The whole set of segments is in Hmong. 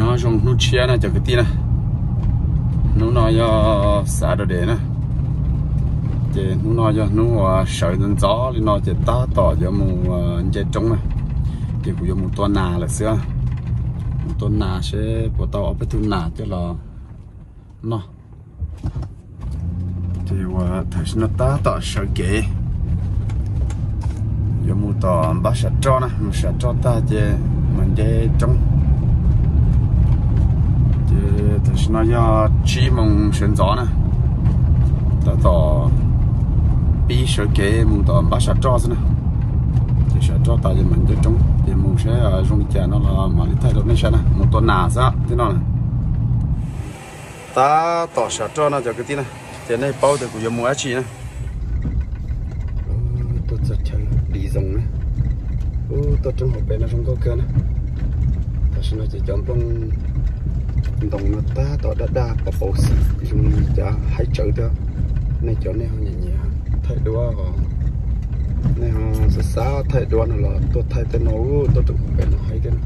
Nyob zoo hnub tshiab na cov kwv tij na. Hnub no yog Saturday na, ces hnub no yog hnub uas sawv ntxov ntxov li no ces tab tom yuav mus nce roob na. Ces kuv yuav mus tua nas lawm xwb, mus tua nas seb puas tau ob peb tug nas coj los noj. Ces uas tam sim no tab tom sawv kev yuav mus tom npab sam roj na, mus sam roj tag ces mus nce roob. Ces tam sim no yog tsib moos sawv ntxov na, tab tom pib sawv kev mus tom npab sam roj xwb na. Ces sam roj tas ces mus nce roob, ces mus saib zoo li cas no los mam li thaij rau nej saib na, mus tua nas xwb thiab no na. Tab tom sam roj no cov kwv tij na, ces nej paub tias kuv yuav mus dab tsi na. Tuaj txog chaw dim zoos na, tuaj roob hauv pes no zoo nkauj kawg na. Tam sim no ces cov nplooj ntoos no tab tom daj daj pos paus xwb, zoo li cov haib tsawv thiab. Nej cov nej ho nyiam nyiam thaij duab os, nej ho xav xav thaij duab no los tuaj thaij tej no, tuaj roob hauv pes no haib thiab na.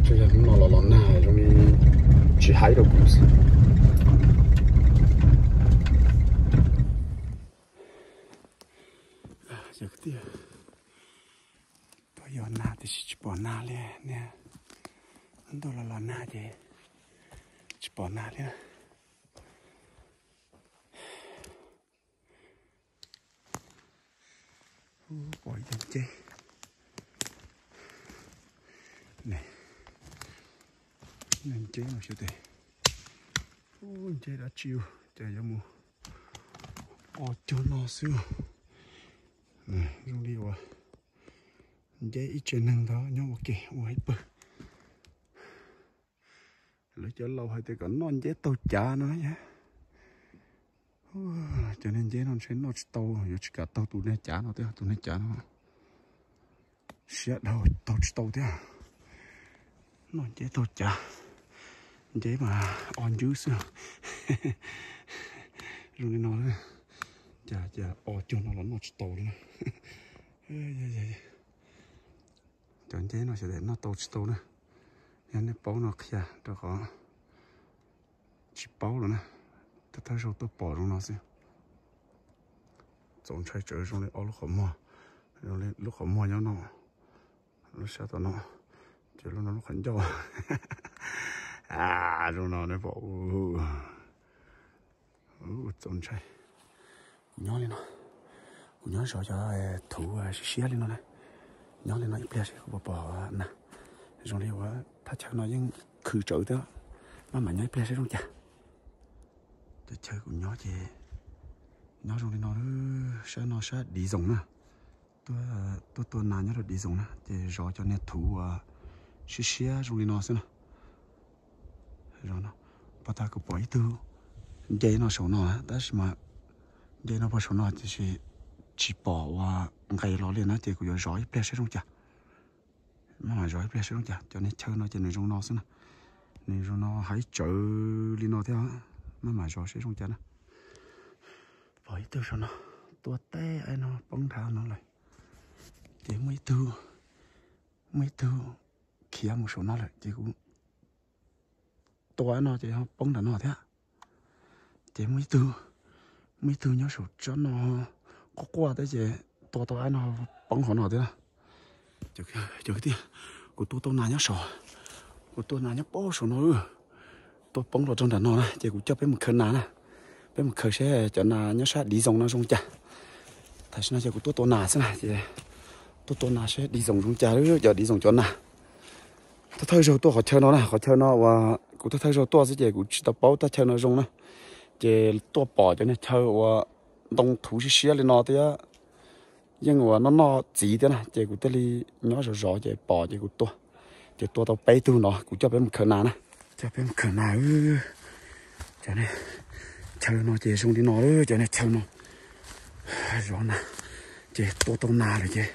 Tsuas yog hnub no los los nag zoo li tsis haib rau kuv xwb. Tuaj yos nag tiam sis tsis pom nag li ne. Ntuj los los nag ces tsis pom nag li. Pom ib co nceb. Nceb no xyov tes, nceb dab tsi ces yuav mus os cuag no xwb. Zoo li uas nceb ib tsev neeg ntawd nyob ua ke ua ib pawg. Lawv cov laus hais tias kom noj nceb taug cav no. Cov niag nceb no ntshe noj tsis tau, yuav tsis kam taug tus niag cav no thiab, tus niag cav no siab dhau taug tsis tau thiab. Noj nceb taug cav, nceb mas o ncwb xwb. Zoo li no, cas cas o cuag no los noj tsis tau li na. Cov nceb no xyov noj tau tsis tau na. Yog nej paub no qhia rau qhov tsis paub lawm na. Thawj thawj zaug tuaj pom zoo no xwb. Txaus ntshai tsawv, zoo li ob lub qhov muag, zoo li lub qhov muag nyob no, lub sab tom no, ces lub no lub qhov ncauj. Zoo no nej pom. Txaus ntshai. Kuv nyob li no, kuv nyob zov cov thuv siab siab li no na. Nyob li no ib pliag seb kuv puas pom nas. Zoo li uas thaj chaw no yeej khwv tsawv thiab, maj mam nyob ib pliag seb zoo cas. Cov chaw kuv nyob ces nyob zoo li no, sab no sab Div Zoos na. Tuaj tua nas nyob rau Div Zoos na ces zov cov niag thuv uas siab siab zoo li no xwb na. Pos tag kuv pom ib tug nce no saum no, tab sis mas nce no pog saum no tiam sis tsis pom uas nqes los li na ces kuv yuav zov ib pliag seb zoo cas. Maj mam zov ib pliag seb zoo cas. Cov niag chaw no ces nws zoo no xwb na. Nws zoo no haib tsawv li no thiab, maj mam zov seb zoo cas na. Pom ib tug saum no, tua teb aib no poob nrad no lawm. Ces muaj ib tug, muaj ib tug khiav mus saum no lawm ces kuv tua aib no ces poob nram no thiab. Ces muaj ib tug, muaj ib tug nyob saum tsob no quaj quaj thiab ces tua tau aib no poob hauv no thiab. Cov kwv tij, kuv tua tau nas nyob saum, kuv tua nas nyob pob saum no, tua poob los rau nram no na ces kuv coj peb mus khaws nas na. Peb mus khaws seb cov nas nyob sab Div Zoos no zoo cas. Tam sim no ces kuv tuaj tua nas xwb na ces tuaj tua nas seb Div Zoos zoo cas, cov Div Zoos cov nas. Thawj thawj zaug tuaj qhov chaw no na, qhov chaw no uas kuv thawj thawj zaug tuaj xwb ces kuv tsis tau paub thaj chaw no zoo na. Ces tuaj pom cov niag chaw uas ntoo thuv siab siab li no thiab, yeej uas noj noj txiv thiab na ces kuv thiaj li nyob zov zov ces pom ces kuv tua. Ces tua tau peb tug no, kuv coj peb mus khaws nas na. Coj peb mus khaws nas. Cov niag chaw no ces zoo li no, cov niag chaw no zov nas ces tua tau nas lawm ces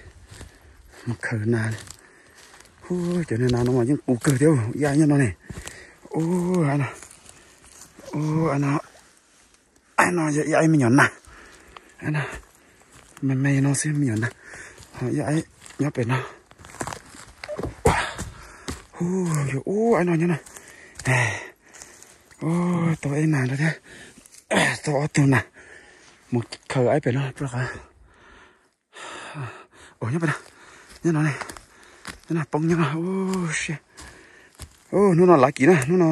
mus khaws nas. Cov niag nas no mas yeej qus kawg thiab, ib aib nyob no ne. Ub, aib no, ub, aib no, aib no yog ib aib me nyuam nas. Aib no me me no xwb me nyuam nas, ho ib aib nyob pem no. Hu, yog ub, aib no nyob no. Hu, tau aib nas no thiab. Tau ob tug nas. Mus khaws aib pem no rau qhov Ua nyob peb no, nyob no ne, nyob no poob nyob no. Ub, siab. Hnub no lav kim na, hnub no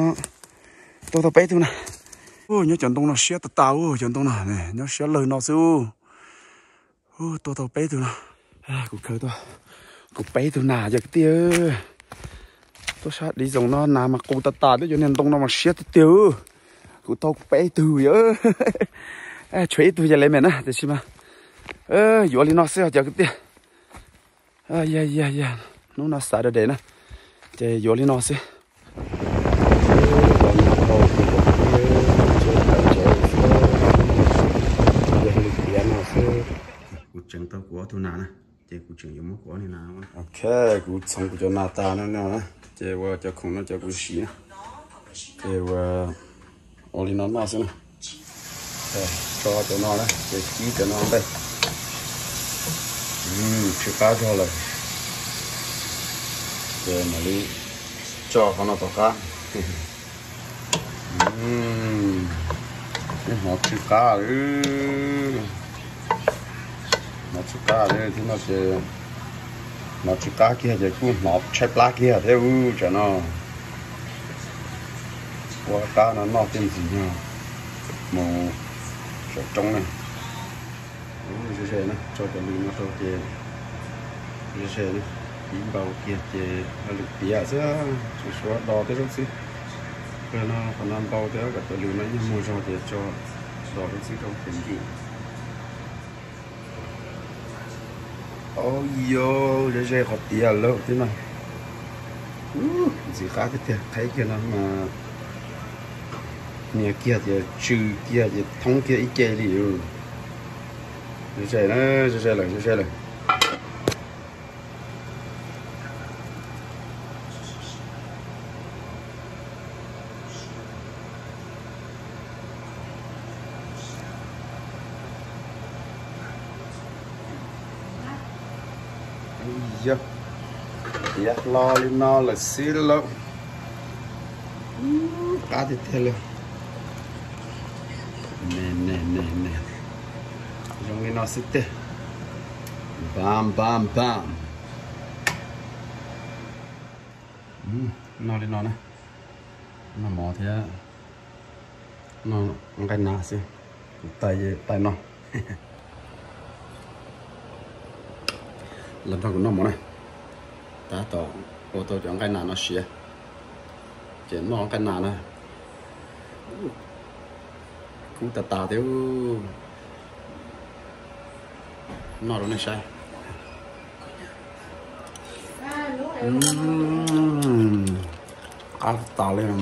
tua tau peb tug na. Ub, nyob cov ntoo no siab tas tas, ub, cov ntoo no nyob siab lawg no xwb. Ub, tua tau peb tug no. Kuv khaws tau kuv peb tug nas cov kwv tij. Tuaj sab div zoom no nas mas qus tas tas thiab, cov niag ntoo no mas siab tiag tiag. Kuv tau kuv peb tug yom. Tshuav ib tug yog le me na, tiam sis mas yuav li no xwb cov kwv tij. Yog yog yog, hnub no Saturday na, ces yuav li no xwb. Yog li tiav no xwb. Kuv tseem tau kuv ob tug nas na, ces kuv tseem yuav muab kuv ob tug nas. Ok, kuv txhoov kuv cov nas tas no no, ces ua cov khoom no cov kuv siv na, ces ua ua li no noj xwb na. Tso cov no na, ces kib cov no ntej. Tsw qab zog lawm, ces mam li tso qhov no tom qab. Hnov tsw qab lawm, hnov tsw qab lawm thiab no ces, hnov tsw qab kiag ces kuj hnov tshaib plab kiag thiab ub tsam no. Ua qab no noj tej ntxiv no mus saum roob na. Ze ze na, tso cov lws no rau ces ze ze na, pib npau kiag ces hauj lwm tiav xwb, tsuas suav do tej zaub xwb. Qhov no qhov no npau thiab kom cov lws no yeej muag zog ces tso do zaub xwb rau ces nkim. Au yau, ze ze qhov tiav lawm thiab no. Ntxim qab tiag tiag, qhib kiag no mas nias kiag ces tsw kiag ces thoob kiag ib ce li. Ze ze na, ze ze lawm, ze ze lawm. Yog tiav hlo li no lawm xwb lauj. Qab tiag tiag li. Ne ne ne ne, zoo li no xwb tiag. Bam bam bam. Noj li no na, noj mov thiab noj nqaij nas xwb. Kuv tais tais no. Los nrog kuv noj mov na. Tab tom ua tau cov nqaij nas no siav, ces noj nqaij nas na. Kub tas tas thiab. Noj rau nej saib. Qab tas li no.